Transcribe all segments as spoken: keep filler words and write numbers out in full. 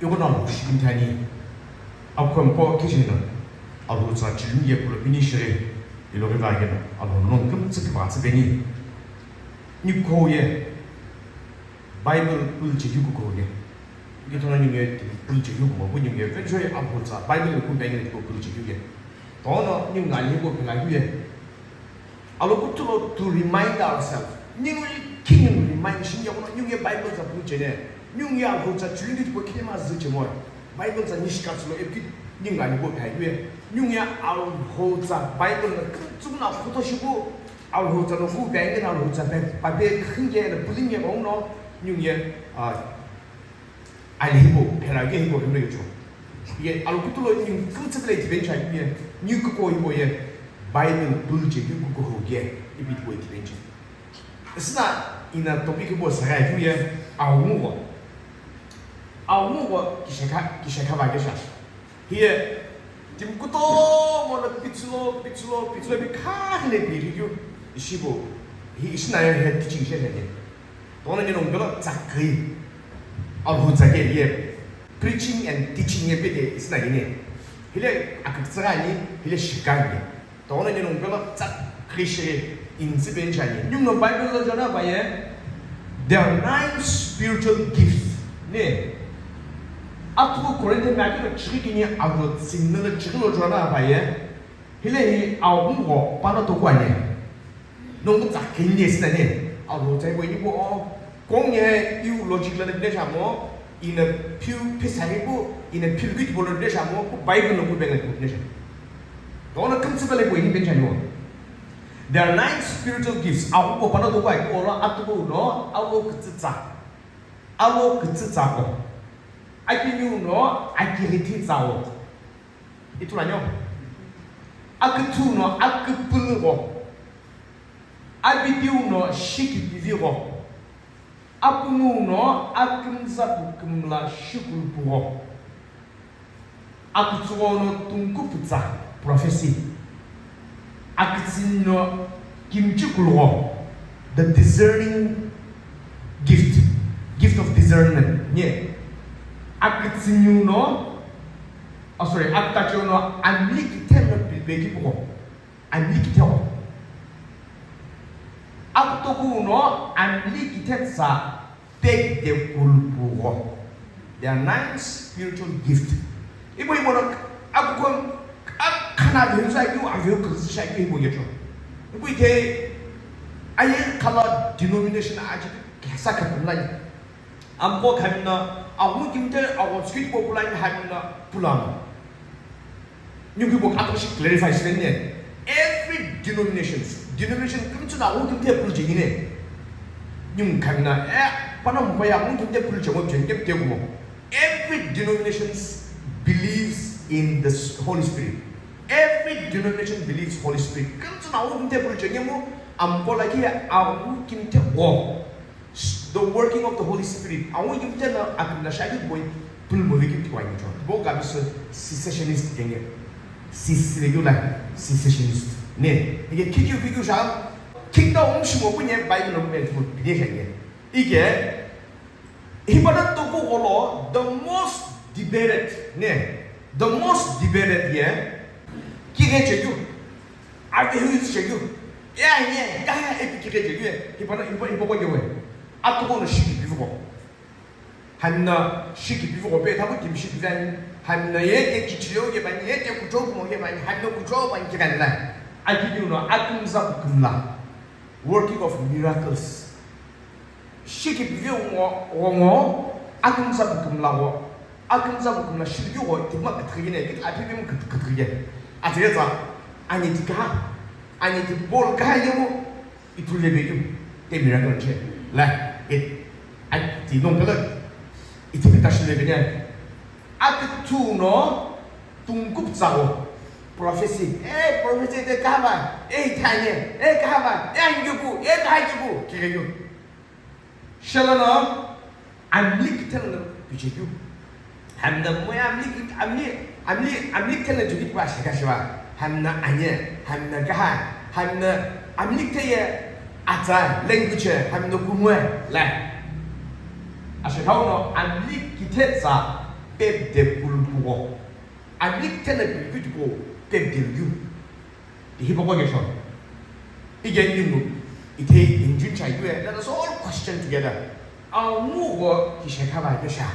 Ighono Alhou shikimthi ani. Akukho mpo kije no Alhou tsa chilungi ye pulo pini shighi, ilo ghi vaghi no Alhou no kümtsü kiva tsü peni. Niku ye Bible pulche yu kuko ye. Ighono ningu ye pulche yu kumo, bu ningu ye venchoi Alhou tsa Bible ku bengile kuko pulche yu ye. Tono ningu ngali kuko pila yu ye. Alo kutulo to remind ourselves. Ningu ye kini remind shinge kono ningu ye Bible tsa pulche ne. Ningu ye Alhou tsa chilungi tipau kile ma züche mo. Bible tsa nishika tsulo epi ningu ngali kuko pila yu ye. Ningu ye Alhou tsa Bible na tsumna photo shipu. Alhou tsa no ku bengile Alhou tsa pe, pape khinge na pulinge kono ningu ye, ah, Ani hipau, phela ke hipau himle cho. Ye, alo kutulo ningu kümtsü pila itiven cha ye, ningu kuko hipau ye, Bible pulche yu kuko ho ye, ipi tipau itiven cha. Sina ina topic hipau saga ye, aghungu gho. Aghungu gho kishakha, kishakha va kesha. Hiye, timi kutomo no pitsülo, pitsülo, pitsülo ipi khaghi le pi keu, ishibo, hi, ishina ye, he teaching she he. Tono ningu nongelo tsakhi. Alhou tsa ke ye. Preaching and teaching ye pete isina yine. Hile aküktsü gani, hile shikani. Tono ningu nongelo tsakhi shi inzi benchani. Ningu no Bible lo jona baye. There are nine spiritual gifts. Ne. Atu Korinthe magi lo chighi kini alo tsinna lo chighi lo jona baye. Hile hi aghungu gho pano toku ani. Nongu tsa kini sina ne, Alhou tsa ibo ini bo, kong ye iu logic la ne sha mo, ina piu pisa ibo, ina piu git bo ne sha mo, ku Bible no ku bengile ne sha. Tono kümtsü pila ibo ini benchani wo. There are nine spiritual gifts. Aghungu gho pano toku ani olo atu gho no, alo kütsü tsa. Alo kütsü tsa ko. Akiniu no, akirithi tsa o. Ithulu ani o. Aküthuu no aküpülü gho. Abidiu no shikipivi gho. Apunguu no akümza kukümla shikulupu gho. Akütsüghou no tungkupütsa, prophecy. Akütsüniu no kimchi kulugho, the discerning gift, gift of discernment, nye. Akütsüniu no, oh, sorry, akütacheu no amli kithelo pilipeki pugho, amli kithelo. Akütoku no amli kithetsa, Take the kulpugho. There are nine spiritual gifts. Ibo ibo no akukon akhana veusa yu aveu kuzisha yu ibo yecho. Ibo ite aye kala denomination aji kesa katumlai. Ambo kamina awu kimte awu skit bo pulai hamina pulano. Ningu bo atoshi clarify siveni. Every denominations, denomination kümtsü na awu kimte pulche yine. Ningu kamina, eh, pana mubaya awu kimte pulche mo chen kimte mo. Every denominations believes in the s-, Holy Spirit. Every denomination believes Holy Spirit. Kümtsü na awu kimte pulche mo, ambo la ki awu kimte go. The working of the Holy Spirit. Awu kimte na akümla shagit boy pul mo vekip tuwa ngicho. Bo kabisa cessationist kenge. Cis regular cessationist. Ne. Ike kikyu kikyu sha. Kingdom umshimo kunye Bible umbe tu bide shenge. Ike. Hibana toku golo the most debated. Ne. The most debated ye. Kige cheju. Ate hu yu shekyu. Ya ye, ya ya epi kike je ye. Hipana hipa hipa kwa yewe. Atuko no shiki pivuko. Hamna shiki pivuko pe tabu kim shiki zan. Hamna ye te kichiyo ye bani, ye te kucho kumo ye bani, hamna kucho bani kikan la. Ati yu no atum za kumla. Working of miracles. Shiki pivi ngo, ngo, ngo, akümtsa bukumla ngo, akümtsa bukumla shilgi ngo, tigma khatkhigine, kit api bim khat-, khatkhige. Atseghetsa, ani tika, ani ti Paul kaha yemo, itulebe yu, te miracle che. La, it, ai, ti nong kala, iti pita shilebe ne. Ati tu no, tungkup tsago, prophecy, eh, prophecy te kama, eh, tanye, eh, kama, eh, angyuku, eh, kahagyuku, kigegyu. Shalana, amli kithelo pichekeu. Hamna moya amli ki-, amli, amli, amli kithelo jukit pa shaka shiva. Hamna anye, hamna gaha, hamna amli kitheye atsa language, hamna kumwe la. Ashakau no amli kithetsa pep de pulpugho. Amlik thena pilkeu tipau pep de liu. Tihi boko kesho. Ige ningu ite injun chai due. Let us all question together. Au ngu go kishekha ba kesha.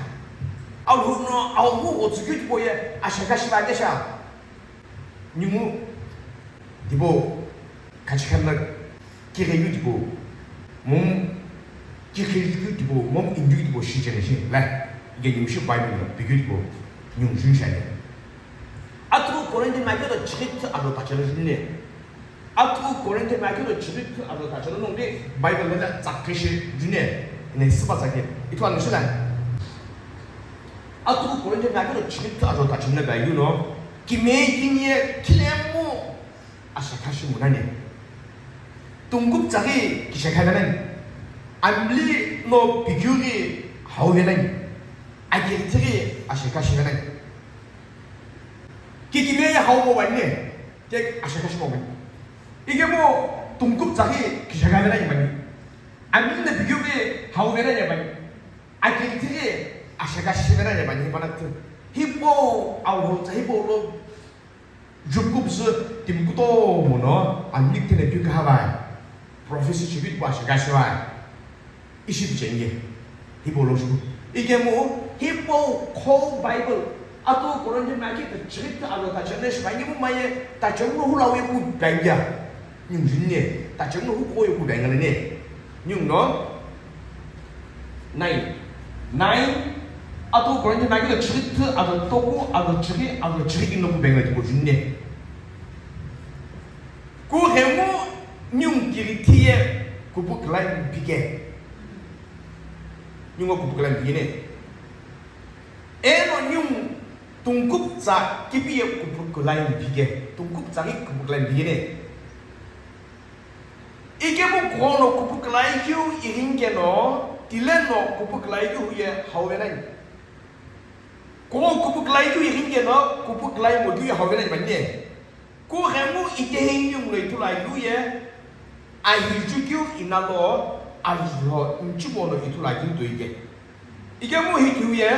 Au no au ngu go tsukeu tipau ye ashekha shi ba kesha. Ningu tipau kachikhan na kighiu tipau, mom kighiu tipau, mom injui tipau shi chene shi, la, ige ningu shi Bible na pikeu tipau, ningu jun shani. Atu Corinthian na kito chikit alo tachalo jun ne. Atu Corinthian na kito chikit alo tachalo nung de Bible na tsakhe shi jun ne. Ne sipa tsakhe. Itu anu shi la. Atu Corinthian na kito chikit alo tachalo na ba yu no. Kime kini ye kilemu ashekha shi munani. Tungkup tsaghi kishekha nani. Amli no pikyu ghi hau venani. Akirti ghi ashekha shi venani. Kikime ye hau mo vani. Ke ashekha shi mo vani. Ige mo tungkup tsaghi kishekha venani vani. Amli no pikyu ghi hau venani vani. Akirti ghi ashekha shi venani vani. Hipau lo, hipau lo Jukup sü timi kutomo no amlik thena keu kaha vai. Prophecy shibi tipau ashekha shi vai. Ishi picheni ye. Hipau lo jukup. Ikemu hipau whole Bible. Atu Corinthian na kito chikit alo tachalo shi vangi mu maye tachalo no hula uye ku bangya. Ningu jun ne. Tachalo no hu ko uye ku bangya ne. Ningu no. Nine. Nine. Atu Corinthian na kito chikit, atu toku, atu chikit, atu chikit ino kubenga tipau jun ne. Kughemu ningu kiriti ye kupu kilai mpike. Ningu kupu kilai mpike ne. Eno ningu tungkup tsa kipi ye kupu kilai mpike. Tungkup tsa ki kupu kilai mpike ne. Ikemu kughono kupu kilai keu ighinikeno, tileno kupu kilai keu ye hau venani. Kugho kupu kilai keu ighinikeno, kupu kilai mo keu ye hau venani vani ne. Kughemu itehi ningu no ithulu akeu ye, ahi chukeu inalo, ahi ho nchimo no ithulu akeu toi ke. Ikemu hikeu ye,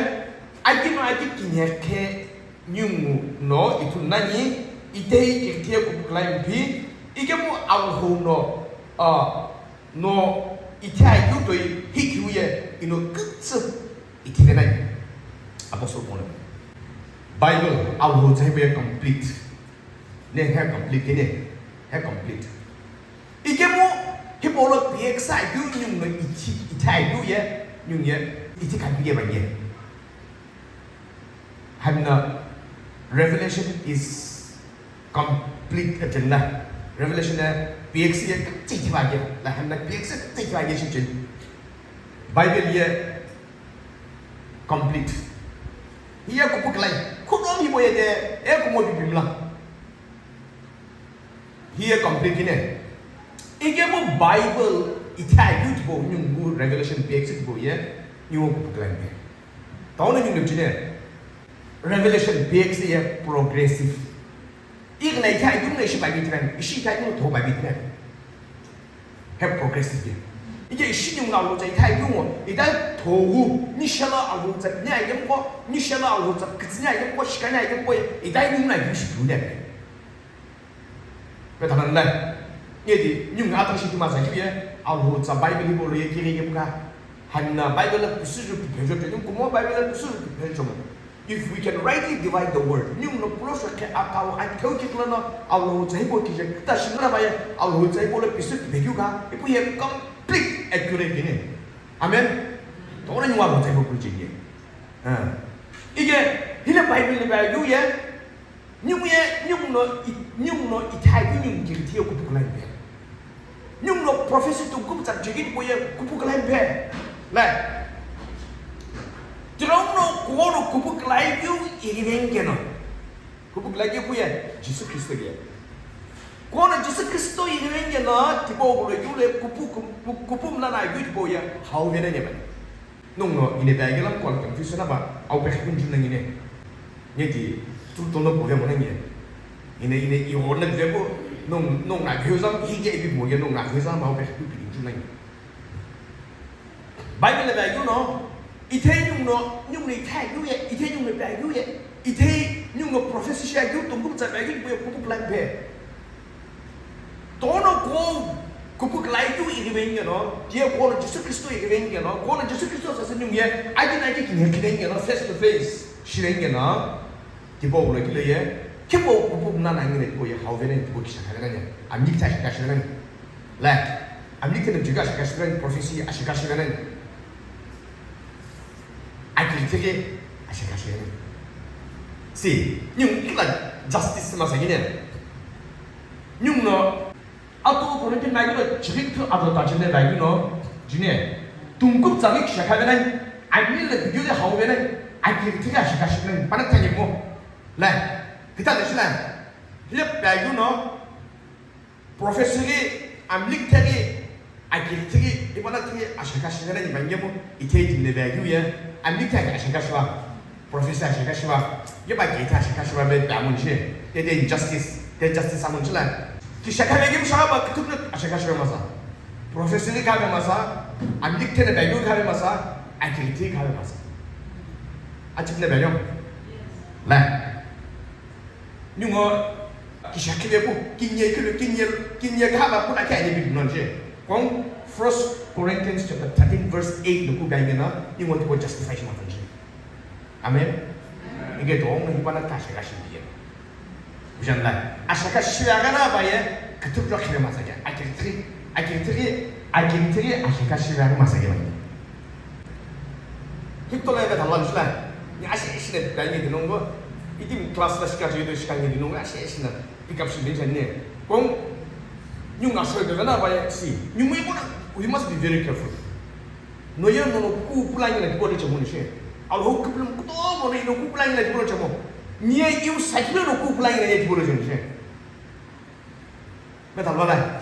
akino aki kinhekhe ningu no ithulu nani, itehi kiriti ye kupu kilai mpi, ikemu Alhou no, ah, no ithi akeu toi hikeu ye, ino kütsü ithi venani. Apostle Paul. Bible Alhou tsa hipau ye complete. Ne he complete ne, he complete. Ikemu hipau lo piyeksa akeu ningu no ithi, ithi akeu ye, ningu ye, ithi kha keu ye vani ye. Hami no Revelation is complete atena. Revelation na piyeksa ye kutsi ithi vani ye. La hami no piyeksa kutsi ithi vani ye shi cheni. Bible ye complete. Hiye kupu kilai. Kuno mi boye de, e kumo bibimla. Hiye complete ne. Ikemu Bible ithi akeu tipau ningu Revelation piyeksa tipau ye ningu kupu kilai ne. Taona ningu jine. Revelation piyeksa ye progressive. Igna ithi akeu ne ishi Bible ithina, ishi ithi akeu ne tho Bible ithina. He progressive ye. Ije ishi ningu Alhou tsa ithi akeu ngo, ita thogu, nishela Alhou tsa ne akeu ngo, nishela Alhou tsa kitsine akeu ngo, shikane akeu ngo, ita ningu na akeu shi ne. Pe thanan le. Ngedi, ningu ata shi tima sa ye, Alhou tsa Bible hipau lo ye kiri ye buka. Hami no Bible la pusu ju phejo, ningu kumo Bible la pusu ju phejo mo. If we can rightly divide the word, ningu no pulo shokhe akau akeu kikla no Alhou tsa hipau kije kita shi nana baye, Alhou tsa hipau lo pisu pegyu ka, ipu ye complete accurate ne. Amen. Tona ningu Alhou tsa hipau kuje ye. Ah. Ige, hile Bible le ba yu ye, Ningu ye, ningu no i-, ningu no ithi akeu ningu kiriti ye kupu kilai mpe. Ningu no prophecy tungkup tsa chekit po ye kupu kilai mpe. Lai. Tirau no kuo no kupu kilai keu ighivenikeno. Kupu kilai keu pu ye, Jisü Kristo ye. Kuo no Jisü Kristo ighivenikeno, tipau kulo keu le kupu, kupu, kupu mla na keu tipau ye, hau vena ye bai. Nongu no ine pai kelo mkolo confusion aba, au pe khakun jun nangi ne. Nge ti, tu tono po ve mo nangi. Ine, ine, i hor na ve po, nongu, nongu na ve zam, i ke ipi mo ye, nongu na ve zam, au pe khakun pi jun nangi. Bible le bai no, Ithei ninguno, ninguno ithai akeu ye, ithei ninguno pi akeu ye, ithei ninguno prophecy shi akeu, tungkuputsa pi akeu, ipu ye kupukhu line phe. Tono ko kupukhu line keu ighive ningeno, ye kono Jisü Khristo ighive ningeno, kono Jisü Khristo sasü ningu ye, adi na adi kini khile ningeno, face to face, shile ningeno. Tipau lo kile ye, kipo kupukhu nana ngile tipau ye hau vene, tipau kisha kha vene, amni kisa shika shi vene. La, amni kene jika shika shi vene, prophecy ashika shi vene. Akirithighi ashika shi vene. Si, ningu kila justice masa gine. Ninguno, atu kono kina gino chighi kuthu atu ta chine ba gino, jine. Tungkuputsa ghi kisha kha vene, amni le video de hau vene, akirithighi ashika shi vene, pana tani mo. La, kita de shi la. Hile ba gino, prophecy ghi, amni kitheghi, akirithighi, ipanakitheghi ashika shi vene ni ba ngemo, ithei timi le ba akeu ye, amni kitheghi ashika shi va, prophecy ashika shi va, ye ba akirithighi ashika shi va be ba mo ni shi, te de injustice, te justice amo ni shi la. Kisha kha veghi msha ba kuthu ashika shi va masa. Prophecy ghi kha ve masa, amni kitheghi ba akeu kha ve masa, akirithighi kha ve masa. Achi ne ba yo. La. Ningu kisha kile pu, kinye kile, kinye, kinye kha ba pu na kya ni bi non je. Kong First Corinthians chapter thirteen verse eight lo ku ga ngena, ningu tipau justify shi ma je. Amen. Ige do mo hipana ta shaka shi biye. Ujan la, ashaka shi ya gana ba ye, kuthu ro khile masa ja. Akirithighi, akirithighi, akirithighi ashaka shi ya masa ja. Hiptola ya thalwa shila. Ni ashi ishi ne ba ni dinongo. Itim class la shika jido shika ni dinongo ashi ishi na pick up shi bench ne. Kong, ningu asho de gana ba ya si. Ningu mo, we must be very careful. No ye no no ku pulani na tipolo chemo ni she. Alo kupulum kutomo no ino ku pulani na tipolo chemo. Ni ye iu sakilo no ku pulani na tipolo chemo ni she. Me thalwa la.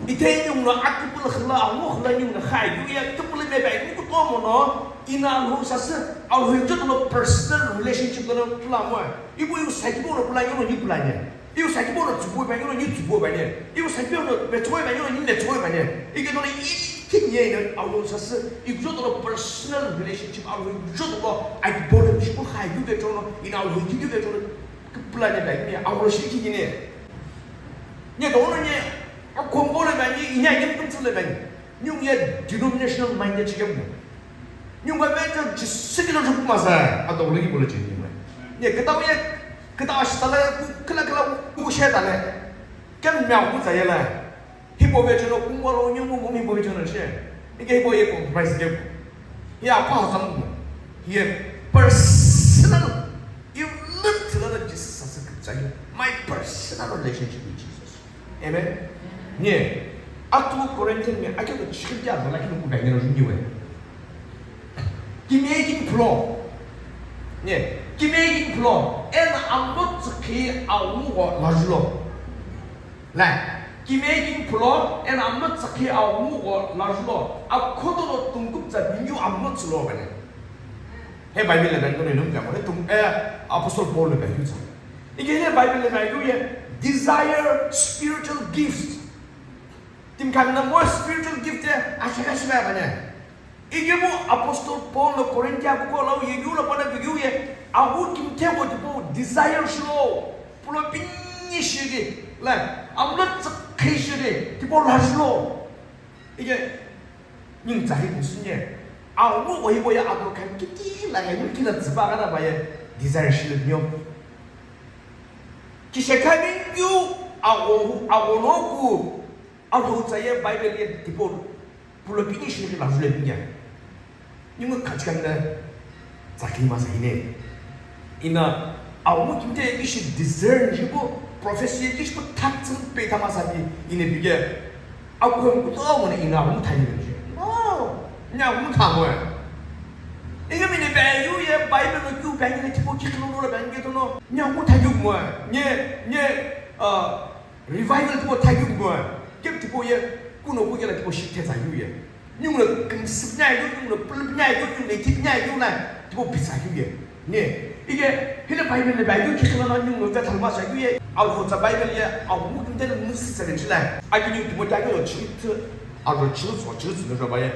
Ithei ninguno akupulu khila, amu khila ninguno kha, yu ya kupulu me ba, yu kutomo no, ina Alhou sasü, Alhou injo no personal relationship no pula mo. Ibu yu sakibo no pula, yu no ni pula ne. Yu sakibo no tsubo ba, yu no ni tsubo ba ne. Yu sakibo no metsoi ba, yu no ni metsoi ba ne. Ike no i kin ye no, Alhou sasü, ibu jo no personal relationship, Alhou injo no, ai bo no shi ko kha, yu ke jo no, ina Alhou ki yu ke jo no. Kipula ne ba ni, awo shi ki ne. Nye to no nye, a kombo le ba ni, nya nye pun le ba ni. Nyu ye denominational minded shi mo. Nyu ba me to secular ju kuma sa, a to le ki bole ni. Nye kata ye, kata ashta le, kala kala ku she ta le. Ken mya ku sa ye le. Hipau vechelono kumbo lo nyo mu momi hipau vechelono she. Ike hipau ye compromise de. Ye apa ho samu. Ye personal. You live to love Jesus as a good child. My personal relationship with Jesus. Amen. Nye. Atu Corinthian me ake to chikhi ya la kinu ku ga nyo nyo we. Kimegin plo. Nye, kimegin plo. Ena amlo tsakhi awu go lajulo. La, kimegin plo. Ena amlo tsakhi awu go lajulo. Akhoto lo tungkup tsa binyu amlo tslo bane. He Bible le bane, no, no, no, he tung, eh, Apostle Paul le bane, sa. Ike he Bible le bane, ye, desire spiritual gifts. Tim khan na more spiritual gift, eh, ashaka shiba bane. Igimu Apostle Paul lo Corinthia kuko lo ye yu lo pona bigiu ye, awu kimthe wo tipo desire shilo, pulo pinyi shiri, la, amlo tsakhi shiri, tipo la shilo. Ige, ning tsahi kusunye, awu wo hibo ya ado khan kiti la ya yu kila tsiba gana ba ye desire shilo nyo. Kishekha ningyu awu, awu no ku, awu tsa ye Bible ye tipo, Pulo pini shi la jule pinya. Ningu kachikanda tsakhi masa ine. Ina, awu kimte ishi discern jibo, prophecy ishi bo thaktsum pe tha masa bi ine bige. Awu kuto mo ina awu thani ni. No, ina awu tha mo. Inga mine ba yu ye Bible no kyu ba ni tipo kiklo no ba ni to no. Ina awu tha yu mo. Nye, nye, uh, Revival tipo thagyu mo, kep tipo ye, kuno kukela tipo shithe tsagyu ye. Ninguno kimsip nyagyu, ninguno pulip nyagyu, ninguno ikip nyagyu na, tipo pitsagyu ye. Ne, ige, hile Bible le bagyu kikila na ninguno vethal ma tsagyu ye, alho tsa Bible ye, awu mukimte le musi tsagyu chila. Agi ningu tipo thagyu lo chit, alo chit, o chit, no ba ye.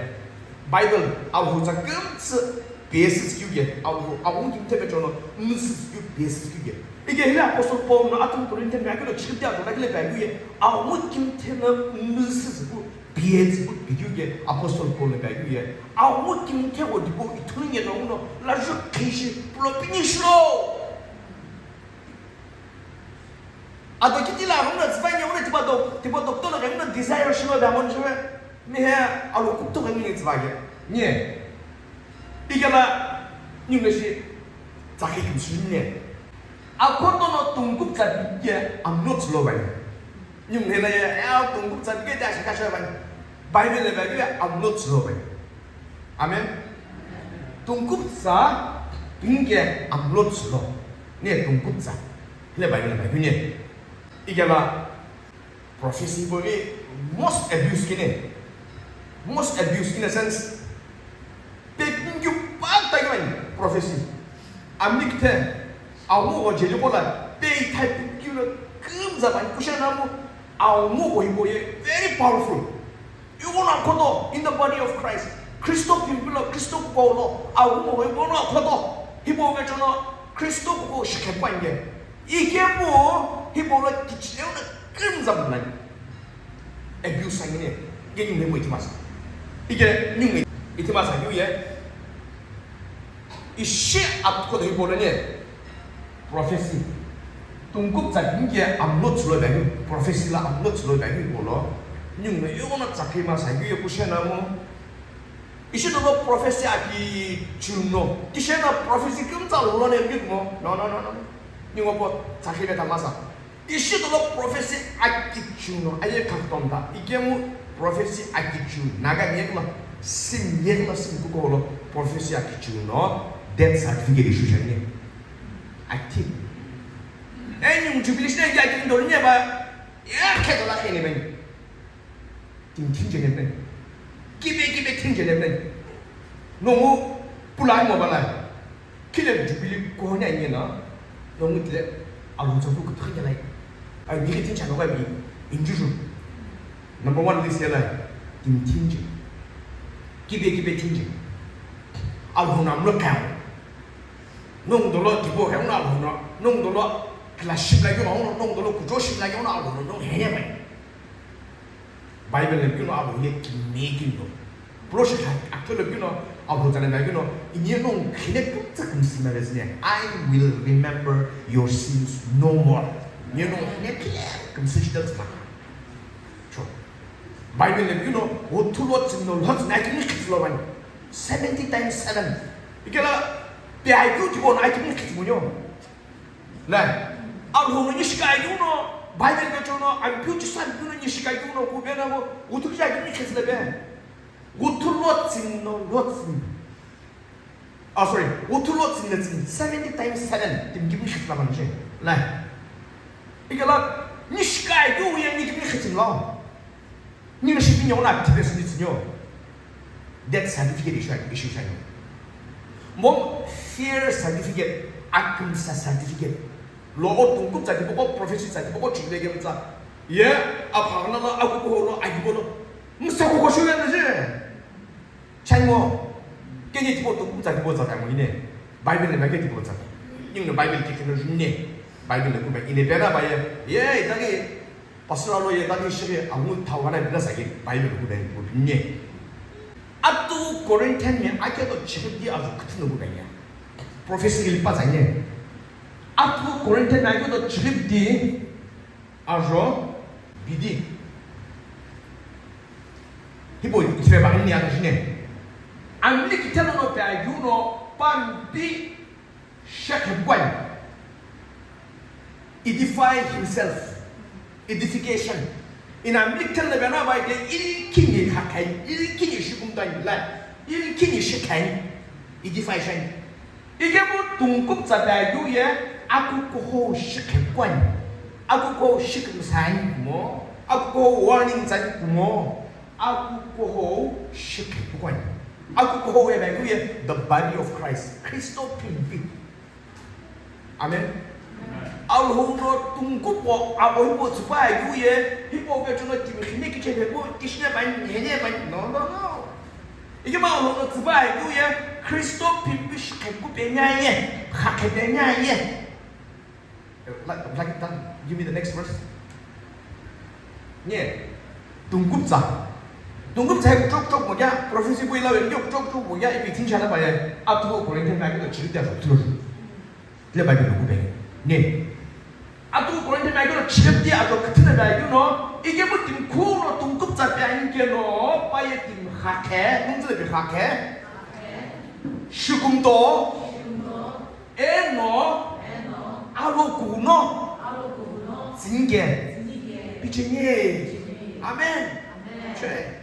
Bible Alhou tsa kümtsü pieces keu ke, Alhou, Alhou kimthe pechono msüs keu pieces keu ke. Ike hile Apostle Paul no atun Corinthian mi akelo chikiti ato lakile pekeu ye, Alhou kimthe no msüs keu pieces keu pekeu ke Apostle Paul no pekeu ye. Alhou kimthe ko dipo ithulu nge no uno, la ju kishi, pulo finish lo. Ado kiti la rungna tsipanye ure tipa do, tipa do tolo rungna desire shilo da mon shwe. Ni he alo kukto rungni tsipanye. Nye. Ikala nyungleshi tsakhi kimshinye. Akoto no tungkup tsapike amno tsilo bani. Nyungle la ya tungkup tsapike ta shaka shwe bani. Bible le bani amno tsilo bani. Amen. Tungkup tsa pinge amlo tsülo. Ne tungkup tsa. Hile Bible na hune. Igala prophecy bo ni most abuse kine. Most abuse in a sense. Pe pinge pa ta gani prophecy. Amikte awu o jeli kola pe type kilo kümza ban kushana mo awu mo o hibo ye very powerful. Iwona khoto in the body of Christ. Kristo pimpilo, Kristo kuko lo, awu mo iwona khoto. Hibo vechono Kristo kuko shikhe kwanje. Ike mo hibo lo kichileo na kümza mulai. Abuse sangine. Ike nyungu mo itimasa. Ike nyungu itimasa yu ye. Ishi apko do hipolo ne prophecy. Tungkup tsa kinge amlo tsülo bani, prophecy la amlo tsülo bani hipolo. Nyungu yona tsakhi ma sa yu ye kushena mo. Ishi do prophecy aki chuno. Kishena prophecy kümtsa lo ne mo. No, no, no, no. Nyungu po tsakhi le tamasa. Ishi dolo prophecy akichu no aye kaktonta. Ikemu prophecy akichu naga nyekma sim nyekma sim kuko lo prophecy akichu no death certificate issue shani. Ati. Enyu jubilee shina ya kin dolo nyeba ya khedola khene ben. Tinthin jene ben. Kibe kibe thin jene ben. Nongu pulai mo balai. Kile jubilee kohonya nyena, nongu tile alonso ku kuthu nyelai. Ai bigi thin chano ga bi injuju. Number one list yelai. Tinthin je. Kibe kibe thin je. Alhona mlo kaya. Nongu dolo tipo he una alhona. Nongu dolo kila shimla yo na, nongu dolo kujo shimla yo na alhona nongu henya bai. Bible le kino abo ye kimi kino. Proshe ha akelo kino abo tane na kino inye no khine kutsa kumsima resne. I will remember your sins no more. Inye no khine kutsa kumsishita tsma. Cho. Bible le kino o tulo tsino lo tsna kini kitslo ban. Seventy times seven. Ikela pe ayu tipo na kini kitsmunyo. Le, Alhou no nishika ayuno, Bible pechono, ampeu chisa ampeu no nishika ayuno, ku bena mo, guthu kija ayuno khesle be. Guthu lotsin no, lotsin. Ah, sorry, guthu lotsin lotsin, seventy times seven, tim kim khesla ban je. Le. Ikala, nishika ayu ye ni kim khesin lo. Nina shipi nyo na activist ni tsinyo. Death certificate issue, issue shani. Mo fear certificate, akümsa certificate. Lo o tungkup tsa tipoko prophecy tsa tipoko chule ke mtsa. Ye, aphagna la akuko lo agibo lo. Msa ko ko shule na je. Chai mo. Kene tipo tungkup tsa tipo tsa ta mo ine. Bible le ba ke tipo tsa. Ning Bible ke kino june. Bible le ku ba ine bena ba ye. Ye, itagi. Pastor alo ye tani shiri angu thawgana bila sagi Bible ku dai ku nye. Atu Corinthian mi ake to chirip di ajo kutino ku dai ya. Prophecy li pa sagi. Atu Corinthian mi ake to chirip di ajo bidi. Hibo itire ba ni ajo jine. Amli kitano no pe ayuno pampi Shekhe kwani. Edify himself. Edification. Ina miktel na bena bai de ilkini hakai, ilkini shikumtani la, ilkini shikai. Edify shani. Ike bu tungkup tsa ta yu ye, akukuho shekhe kwani. Akukuho shikimsani kumo. Akukuho warning tsani kumo. Akukuho shikhe kwani. Akukuho ye bai ye, the body of Christ. Kristo pimpi. Amen. Alhou no tungkupo abo hipau tsüpa ayu ye, hipau pechuno timi khine kiche phepu, kishine bani, nhene bani. No, no, no. Ikemu Alhou no tsüpa keu ye, Kristo phimpu shi khepu peni aye, kha khe peni aye. Like, like that, give me the next verse. Nye, tungkuptsa. Tungkuptsa he kuchok kuchok moja, prophecy pu ila ve, kuchok kuchok moja, ipi thincha na paye, atu Corinthian na keu chiri ta thulo. Le Bible lo kupe. Nye. Atu Corinthian na keu chiri ta atu kithina ba keu no, ikemu timi khuno tungkuptsa pe ani keno, paye timi kha khe, nungzile pe kha khe. Shikumto. Eno, eno, alokuno, alokuno, tsinike, tsinike, picheni. Picheni. Amen. Amen. Che.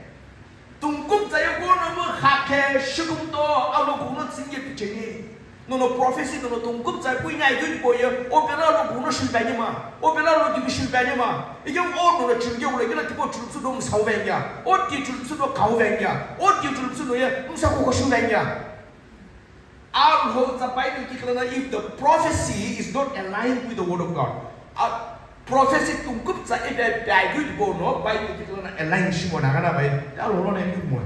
Tungkuptsa ye kuno mo kha khe shikumto, alokuno, tsinike, picheni. Nono prophecy, nono tungkuptsa ye kuina idu ni boye, o pela alokuno shilpanyima, o pela alokibi shilpanyima. Ike o nono chirike ule kila tipo chulupsu do msau venya, o ti chulupsu do kau venya, o ti chulupsu do ye msa koko shilpanya. Alhou tsa Bible kikhlana, if the prophecy is not aligned with the word of God, a prophecy tungkuptsa ipe pe ayu ipo no Bible kikhlana align shimo na kana bai, alhou no na ipo mo.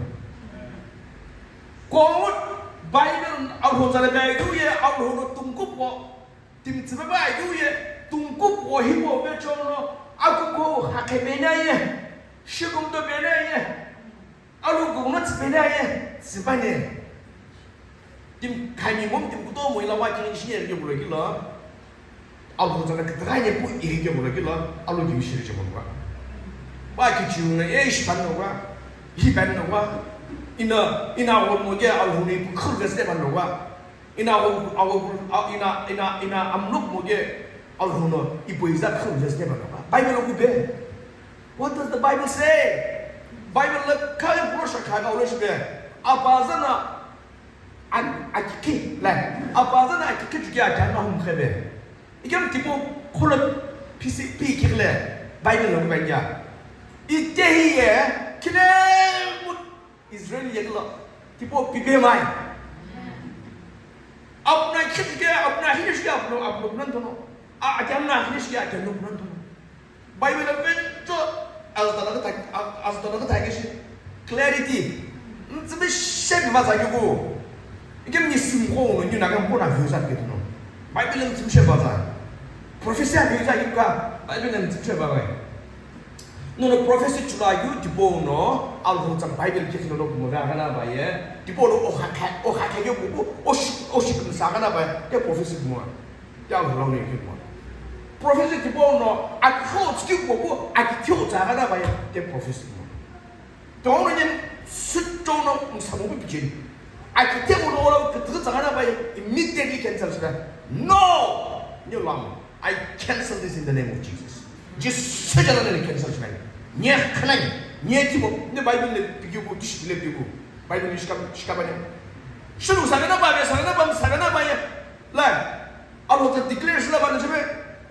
Quote, Bible alhou tsa le pe ayu ye alhou no tungkupo, timi tsi pe ayu ye tungkupo hipo pe chono, akuko hakhe pe na ye, shikumto pe na ye. Alokuno tsipeni aye, tsipani. Timi khami mom timi kutomo ila wa kini shini erike bulo kilo. Alhou tsa na kitaga ye pu erike bulo kilo, alokibi shirike bulo. Wa kichiu na, e, ishi pano wa, hi pano wa. Ina, ina won mo ke alhou ni pu khul geste pano wa. Ina won, awon, a, ina, ina, ina amlok mo ke alhou no ipu iza khul geste pano wa. Bible lo kupe. What does the Bible say? Bible lo kha ipu lo shakha ga ulo shipe. Apa zana an akiki, like, apa zana akiki juki ajan na hum khebe. Ikemu tipo khula pisi pi kikle Bible lo banya. Ite hi ye kile mut Israel ye kilo tipo pipe mai. Apna khit ke, apna hinish ke, apna, apna punan tono. A, ajan na hinish ke, ajan no punan tono. Bible lo pento, azda na ta, azda na ta ke shi. Clarity. Ntsimi shemi maza yugo. Ikemu ni sim ko no, ni na kan pona view za ke no. Bible ntsimi shemi maza. Prophecy a view za yuka. Bible ntsimi shemi maza. Nono prophecy chula yu tipo no, alhou tsa Bible ke no kumo ga gana ba ye. Tipo no o hakha, o hakha yo kuku, o shi, o shi kumsa gana ba ye. Te prophecy kumo. Te alhou lo ne kumo. Prophecy tipo no, a kho tsi kuku, a kho tsa gana ba ye. Te prophecy kumo. Tono nyen sut tono msamu bu jin. Akite mo lo lo kutu tsagana ba immediately cancel sura. No! Nyo lam. I cancel this in the name of Jesus. Jesus jala le cancel sura. Nye khanan, nye tipo, ne Bible le pigiu bu, tish le pigiu. Bible le shikab, shikabane. Shuru sagana ba, sagana ba, sagana ba ya. La. Alhou tsa declare shila ba na chebe,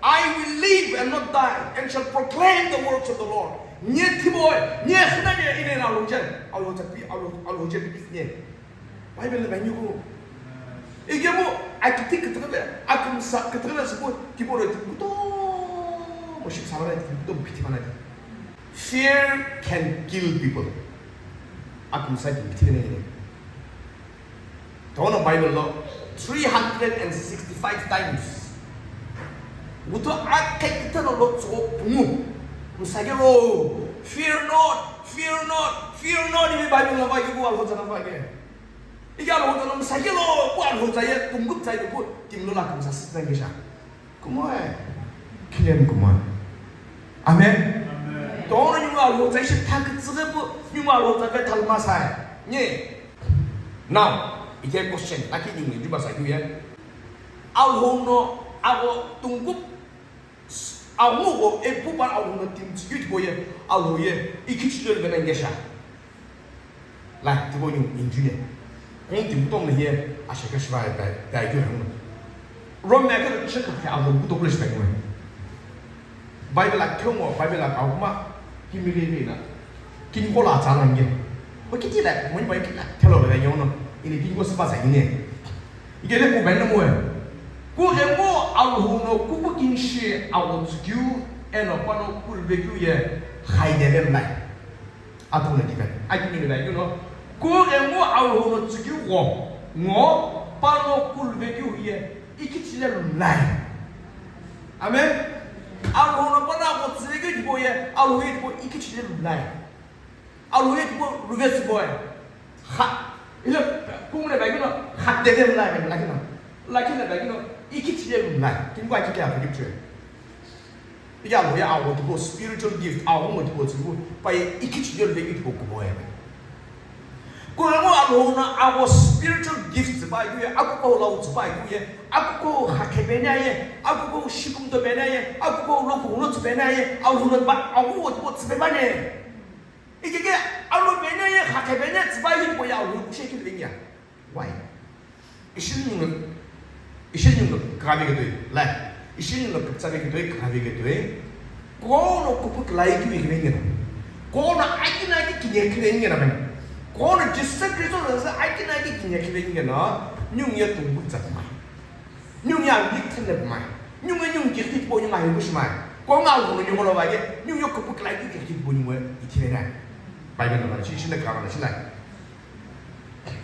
"I will live and not die, and shall proclaim the works of the Lord." Nye thibo, nye khina nye ine na alhou je, alhou tsa pi, alhou, alhou je pi nye. Bible le ba nyu ko. Ikemu, akiti kitele, akumsa kitele sibo, kibo re kuto, mo shi sabara kuto piti mana. Fear can kill people. Akumsa piti ne. Tono Bible lo three hundred and sixty-five times. Wuto akhekitano lo tso pungu. Msagelo, "Fear not, fear not, fear not." Ibi Bible lo ba kibu alhou tsa na ba ke. Iga alhou tsa na msagelo, bu alhou tsa ye, tungu tsa ye, bu timlo la kumsa sita ngisha. Kumoe. Kilem kumoe. Amen. Amen. Tono nyungu alhou tsa ishi thak tsire bu, nyungu alhou tsa be thalma sai. Nye. Now, ite question, aki nyungu juba sa kuye. Alhou no, ago tungu, ago go, e pupa alhou no tim tsi yut boye, alhou ye, ikichi dole bena ngesha. La, tipo nyu engineer. Kung ti butom le ye, asha ka shiva ba, ba yu hang. Rom na ka chaka ka avu buto kule shiva nyu. Bible a kyomo, Bible a kauma, kimi le le na. Kin ko la tsa na nge. Ba kiti la, mo ba kiti la, telo le nyo no. Ini kin ko spa sa ine. Ike le ku ben mo. Ku ge mo alhou no ku ku kin shi awu tsukyu, eno pano ku le kyu ye, hai de le mai. Atu na kipe. Aki ni na yuno. Kughemu Alhou no tsükeu gho, ngo pano kuluvekeu ye ikhichile lumlai. Amen. Alhou no pano agho tsüvekeu tipau ye, Alhou ye tipau ikhichile lumlai. Alhou ye tipau luvetsübo ye. Kha, ilo, kungule bagino, kha dede mlai, lakino. Lakino bagino, ikhichile lumlai. Kingu akike apu kipchwe. Ike Alhou ye agho tipau spiritual gift, agho ngo tipau tsülu, pa ye ikhichile luvekeu tipau kubo ye. Kughemu Alhou no agho spiritual gift tsüpa keu ye, akuko lau tsüpa keu ye, akuko kha khepeni aye, akuko shikumto peni aye, akuko loku uno tsüpeni aye, Alhou no pa agho ngo tipau tsüpe mane. Ikike alo peni ye, kha khepeni ye, tsüpa ye tipau ye Alhou kushe kile venya. Why? Ishi ningu, ishi ningu kaghavi ketoi, lai. Ishi ningu kutsavi ketoi, kaghavi ketoi. Kono kupu kilai keu ikile ngena. Kono akina ki kinye kile ngena ben. Kono Jisü Kristo lo sa akina ki kinye kile ngena. Ningu ye tungu tsatma. Ningu ye amlik tene mai. Ningu ye ningu kirti po ningu ahi bushmai. Ko nga lo ningu lo vage. Ningu ye kupu kilai keu kirti po ningu ikile na. Bible no ba chi, ishi na kama na chi lai.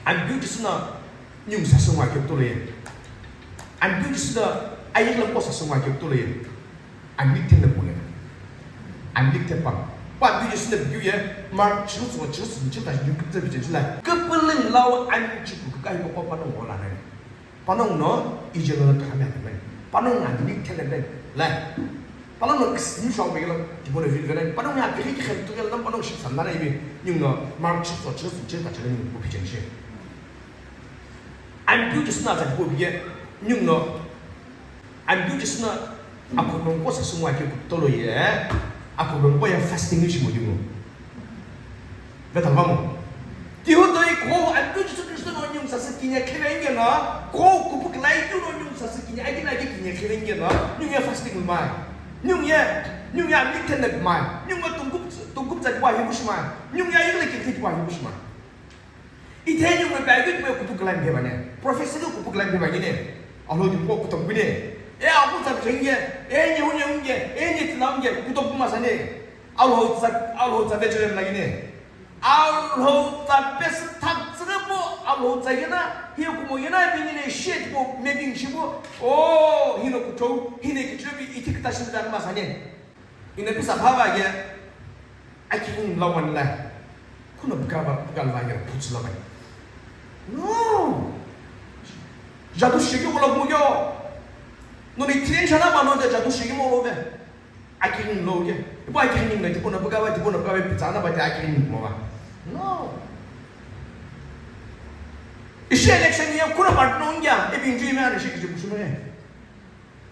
Ambiu Jisü no ningu sasü ngwa keu tolo ye. Ambiu Jisü no ayik lampo sasü ngwa keu tolo ye. Amlik tene mo ye. Amlik te pa. Pa Ambiu Jisü no biu ye. Mark chiu tsu, chiu tsu, chiu ta, chiu tsu, chiu tsu la. Kepeleng lau anchi ku ka hi ko pa no ngola na. Panongu no ije lo kame amen. Panongu no amlik tene amen. Lai. Panongu no kis-, nisho begelo, tipau lo vil velen. Panongu ya bighi ki khem tu gel dam panongu ship san nana ibi. Ningu no Mark chapter, chapter, chapter, chapter, ningu no pi chenshi. Ambiu Jisü no za tipau bige, ningu no. Ambiu Jisü no akhobengbo sasü ngwa keu tolo ye. Akhobengbo ye fasting ishi mo ningu. Vetha vamo. Tihu toi ko Ambiu Jisü Kristo no ningu sasü kinye khevenge na, ko kupu kilai keu no ningu sasü kinye, akina ki kinye khevenge na, ningu ye fasting mai. Ningu ye, ningu ye amlik tene mai. Ningu ye tungkup, tungkup za tipau ahi bushmai. Ningu ye ayik le kirti tipau ahi bushmai. Ithe ningu ye pa ayik tipau kupu kilai mphemane. Prophecy lo kupu kilai mphemane. Alhou tipau kutopu ne. E apu za khenge, e nye unye unge, e nye tina unge, kutopu masane. Alhou tsa, Alhou tsa vechele mlagine. Alhou tsa pesi thak tsüre po, Alhou tsa yena, hiye kumo yena bingine shit po, mebing shibo. Oh, hino kuchou, hine kichou bi ithi kita shimdan masane. Ina pisa phava ye, aki hini mla wani la. Kuno bukava, bukava ye, putsu la bai. No. Jadu shiki wala kuyo. No ni tien shana ma no de jadu shiki mo lo ve. Akirin lo ke. Ipo akirin na tipo na buka ba tipo na buka ba pizza na ba te akirin mo ba. No. Ishi election ye kuna ba no ngia e binju me ana shi kishi kushime.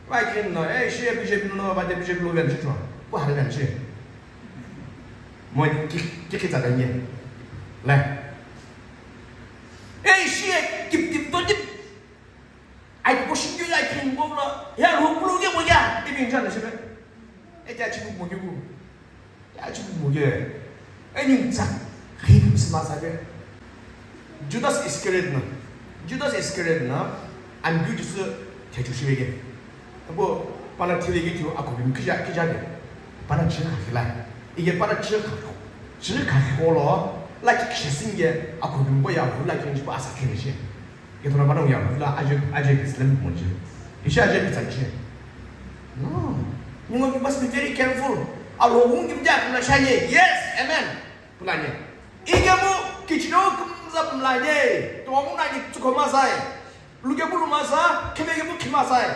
Ba akirin no e shi e B J P no ba te B J P lo ben shi to. Ko hare ben shi. Mo ki ki ki ta ben ye. La. E shi e kip kip to kip. Ai ko shi kyu ya kin bo lo ya lo kulo ke mo ya. E bin jan shi be. E ja chi mo ke bu. Ya chi mo ke. E nin tsa. Ri sima sa ke. Judas Iscariot na. Judas Iscariot na. An bu Jisü te chu shi ke. Bo pana thile ke chu ako bin kija kija ke. Pana chi kha kila. Ige pana chi kha. Chi kha ko lo. La ki shi sin ke ako bin bo ya lo la ki shi ba sa ke shi. Ithona panongu ya, la aje, aje Islam moje. Ishi aje pizza ishi. No. Ningo, you must be very careful. Alo wungi mja kuna shanye. Yes, amen. Pulanye. Igemu kichino kumza pulanye. Tuwamuna ni tuko mazai. Luge bulu maza, kebe gemu kima zai.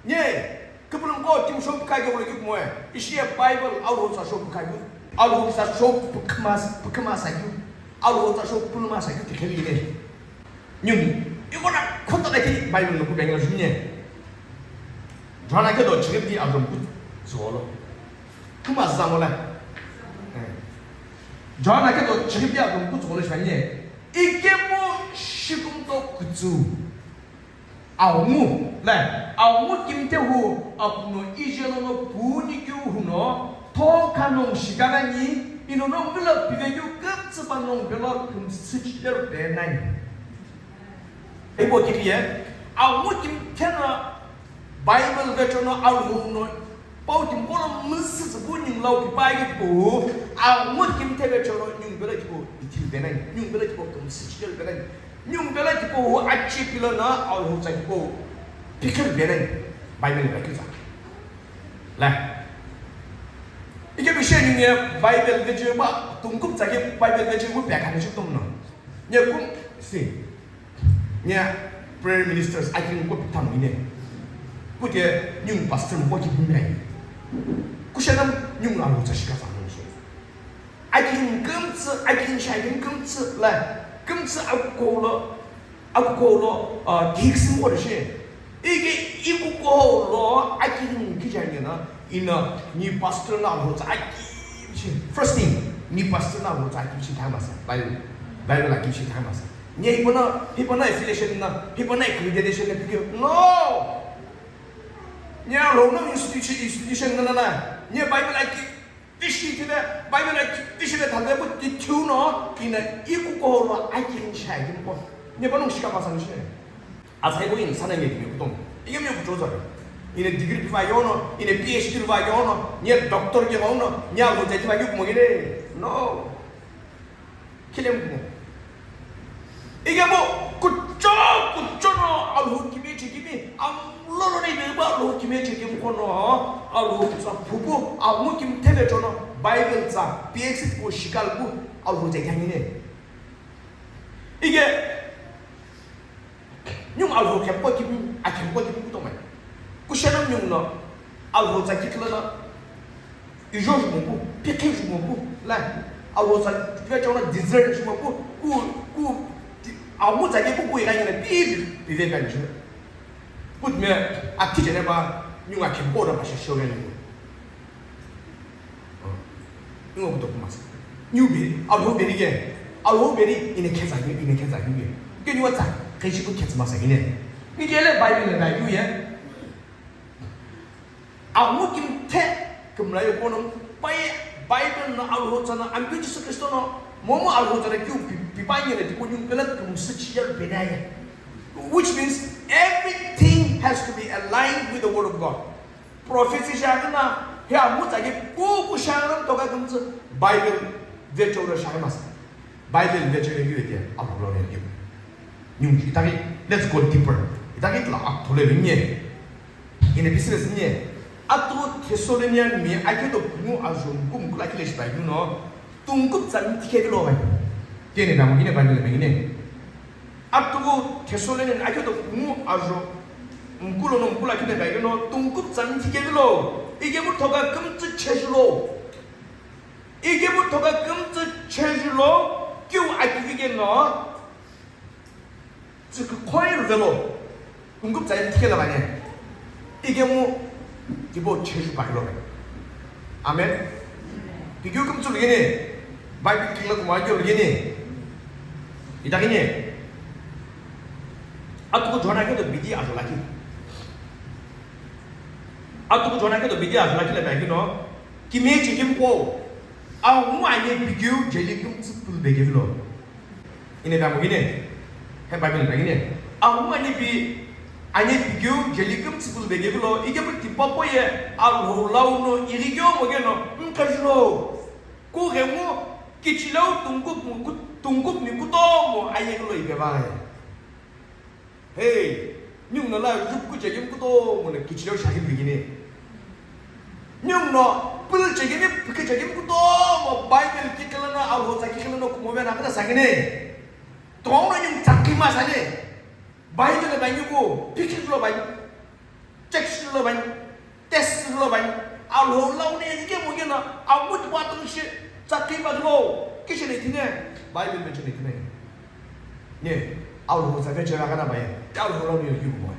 Nye, kipulumko timu shopu kai ke wala kikumoe. Ishi ye Bible, Alhou tsa shopu kai ku. Alhou tsa shopu kima, kima sa ku. Alhou tsa shopu puluma sa ku, tikheli ne. Nyumi, iko na kota na ki Bible no ku bengla junye. Jona ke do chigim di abdom ku zolo. Kuma zangola. Eh. Jona ke do chigim di abdom ku zolo shanye. Ikemo shikum to kutsu. Aungu, le, aungu kimte hu, apuno ijelo no puni keu huno, tho kha nong shikanani, ino nong bilo pive keu kümtsüpa nong bilo kümsüchile ru penani. Ipo kipiye, aungu kimte no Bible vecho no Alhou no Pau timi qo lo müsüsü pu ningu lau pi pai ki tipau, aghungu timi theve chono ningu pelo tipau, ithulu penani, ningu pelo tipau, kümsü chikelo penani, ningu pelo tipau, achi pilo na, Alhou tsa tipau, pikhilu penani, Bible pai kisa. La. Ike bishe ningu Bible veche ba, tungkup tsake Bible veche bu pekani chitom no. Nye kum, si. Nye prayer ministers, I think, ko pitang ine. Ko te, ningu pastor mo ki bimai. Kushanam ningu alo tsa shika sa mo so. I think kümtsü, I think shai think kümtsü la. Kümtsü akukolo, akukolo, uh, kiksim ko de she. Ike ikukolo, I think kijanya na, ina, ni pastor na alo tsa, I think, first thing, ni pastor na alo tsa, I think, thamasa. Bible, Bible, I think, thamasa. Nye hipau no, hipau no affiliation na, hipau no accreditation na pikeu. No! Nye Alhou no institution, institution na na na. Nye Bible aki pishi thile, Bible aki pishi le thale bu ti thiu no, ina ikukolo aki shai kimpo. Nye bono shika masa ni shi. Asai ko insana nye kimi kutom. Ike mye kuchoza. Ina degree piva yono, ina P H D piva yono, nye doctor ke yono, nye Alhou tsa kiva yukumo gine. No. Khilem kumo. Ike bo kucho, kucho no Alhou kimi chikimi, amlolo ni beba Alhou kimi chikim kono, Alhou tsa phupu, amu kim theve chono, Bible tsa, P X it ko shikal ku, Alhou tsa kyangine. Ike, ningu Alhou khempo kimi, akhempo kimi kutomai. Kushanam ningu no, Alhou tsa kitla na, ijo jumoku, pikhi jumoku, la, Alhou tsa veche no discern jumoku, ku, ku, ti, amu tsa ke ku ku ira ngene pi, pi, pive kan ju. Kutme, akhi jene ba, ningu akhempo na ba shasho ngene. Ingo kutoku masa. Niu beri, Alhou beri ke. Alhou beri, ine khetsa ke, ine khetsa ke. Ke niwa tsa, keshi ku khetsa masa ine. Ni kele Bible na yu ye. Amu kim the, kumla yo kono, pai, Bible na Alhou tsa na, ambi Jisu Kristo no, momu Alhou tsa na kiu pi, pi pa ngene, ti ko niu kele kumsi chiya bena ye. Which means everything has to be aligned with the word of God. Prophecy shaghi na, he amu tsaghi kuku shaghi na mtoka kümtsü Bible vecho lo shaghi masa. Bible vecho lo yu ete, apu lo yu. Nyung itaghi, let's go deeper. Itaghi tla ak thole lo nye. Ine business nye. Atu Thessalonian mi ake do kumu ajo mku mkula kile shi Bible no. Tungkup tsami tikhe lo bai. Tiene damo ine Bible me ine. Atuku Thessalonian ake do kumu ajo mkulo no mkula kine bai no tungkup tsami tikhe lo. Ike mu thoka kümtsü cheju lo. Ike mu thoka kümtsü cheju lo. Kiu akivike no. Tsükü khoi rüvelo. Tungkup tsami tikhe lo bane. Ike mu kibo cheju bai lo. Amen. Pikeu kümtsü lugini. Bible kingla kuma keu lugini. Itagini. Atuku John ake do bidi ajo laki. Atuku John ake do bidi ajo laki le bai kino. Kimi chikim ko. Amu ane pikeu jeli kümtsü pul begevilo. Ine damo gine. He Bible bai gine. Amu ane pi, ane pikeu jeli kümtsü pul begevilo. Ike mu tipa poye Alhou lau no irigeo mogeno. Mkajilo. Ku gemu kichilau tungkup mu, tungkup mi kutomo ayegilo ibebai. Hey, nyung no la jup ku chegim kutomo na kichilau shagim bigini. Nyung no pul chegim, pike chegim kutomo Bible kikala na Alhou tsa kikala na kumove na kana sagini. Tong no nyung tsakima sani. Bible na nyuku, pike lo bai. Check lo bai. Test lo bai, Alhou lau ne ike mo gena, amu tu batu shi, tsakhi ba lo, kishi ne tine, Bible me chine tine. Ne, Alhou sa veche ra kana bai, Alhou lau ne yu mo.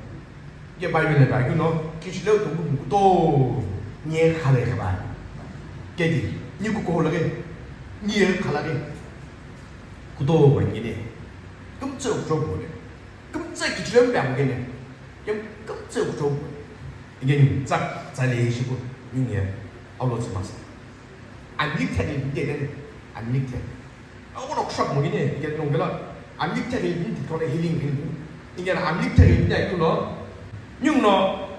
Ye Bible le bai kuno, kishi leu tu mu to, ne khale ka bai. Kedi, ni ku ko lage, ni khale ge. Kuto bai ne. Tum tse u jo mo ne. Kümtsü kichilem pe amukene. Kem kümtsü kuchou. Igeni tsak tsale shipu. Ninge aulo tsumasa. Amlik thani bide dene. Amlik thani. Awo no kushak mugine. Igeni nongela. Amlik thani bide kone healing healing. Igeni amlik thani bide kuno. Nyung no.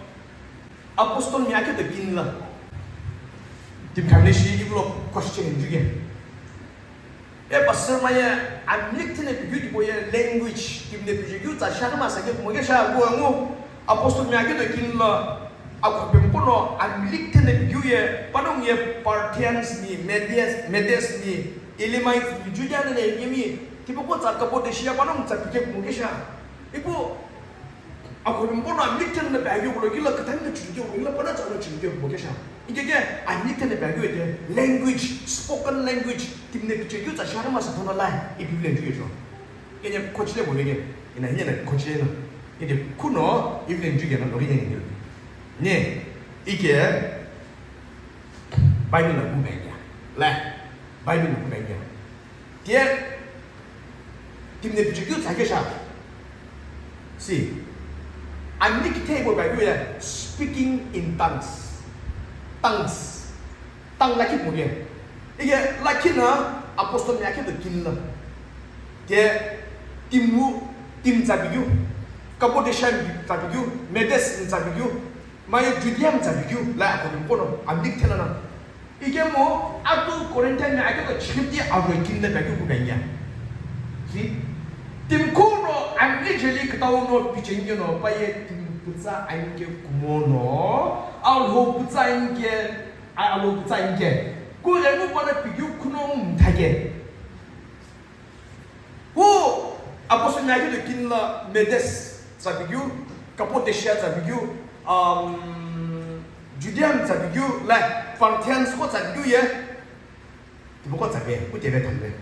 Apostle mi ake to kinla. Timi khami shi ivulo question injuke. E pastor maye Amlik thene pigyu tipau ye language, timi ne pigyu tsa shaka masa ke kumo ke sha ko ngo apostle mi ake to kinlo akopempono Amlik thene pigyu ye panongu ye Parthians ni, Medes, Medes ni, Elamites ni, Judean ni yemi tipau ko tsa Cappadocia panongu tsa pigye kumo ke sha. Ipu akopempono Amlik thene pigyu kulo kila katani na chigye kulo kila pana tsa na chigye kumo ke sha. Ikeke Amlik thene pigyu ete language, spoken language, timi ne pigyu tsa shaka masa thona lai, ipi language yo. Kenya kochile bolege, ina hinya na kochile na. Ide kuno even ju yana lori yana ni. Ne, ike Bible na kubengia. La, Bible na kubengia. Tie timi ne pigyu tsa ke sha. Si. Amlik thene Bible ya speaking in tongues. Tongues. Tang lakhi kumo ke. Ike lakhi na apostle mi akhe to kinlo. Ke timu, tim tsa pigyu, Cappadocia tsa pigyu, Medes tsa pigyu, maye Judea tsa pigyu, la akopempono Amlik thela na. Ike mo atu Corinthian mi akhe to chikiti avro kinle pigyu kubengia. Si. Tim kuno Amlik jeli kutau no pichengyo no paye tim putsa anke kumo no, Alhou putsa anke A, Alhou putsa anke. Ku renu pana pigyu kuno mthake. Ku apostle mi akhe to kinlo Medes tsa pigyu, Cappadocia tsa pigyu, um, Judean tsa pigyu, la Parthians ko tsa pigyu ye. Tipau ko tsa pe, ku teve thambe.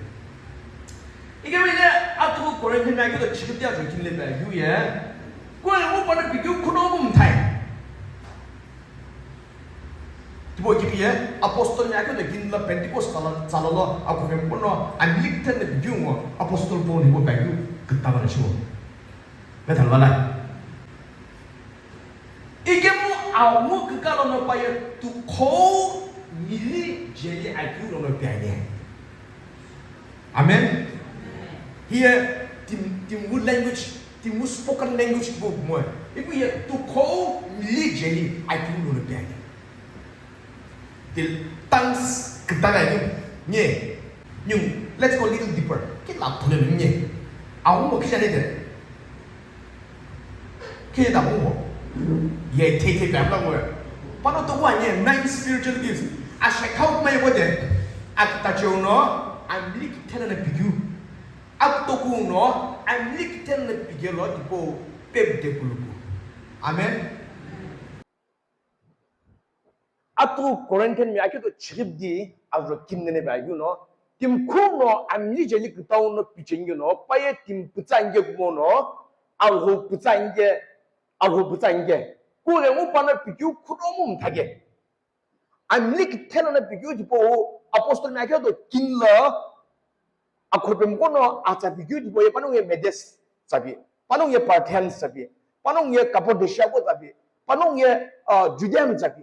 Ike mene atu Corinthian mi akhe to chikiti ajo kinle pigyu ye. Ku renu pana pigyu kuno mthai. Tipau kipi ye apostle mi akhe to kinlo Pentecost tsala, tsala lo akopempono Amlik thene pigyu ngo apostle Paul ni bo pigyu kutaba na chiwo. Pe thalwa la. Ikemu amu kikalo no paye tukhou mili jeli akeu lono pianye. Amen. Hiye tim, timu language, timu spoken language bo mo. Ipu ye tukhou mili jeli akeu lono pianye. Till tongues kitaga ni nye. Nyung, let's go a little deeper. Kila thole nye. Amu mo kisha nete. Khe da mo. Ye te te bla bla mo. Pano to wa nye nine spiritual gifts. Ashe kau mai wo de. Akta cheuno Amlik thela na pigyu. Akto kuno Amlik thela na pigye lo tipo pep de kuluku. Amen. Atu Corinthian mi akhe to chirip di avro kim nene ba yu no. Tim kuno Amlik jeli kutau no pichengyo no. Paye tim putsa ange kumo no. Alhou putsa ange, Alhou putsa ange. Ku renu pana pigyu kuno mthake. Amlik thela na pigyu tipau apostle mi akhe to kinlo akopempono atsa pigyu tipau ye panongu ye Medes tsa pi, panongu ye Parthians tsa pi, panongu ye Cappadocia ko tsa pi, panongu ye, uh, Judean tsa pi.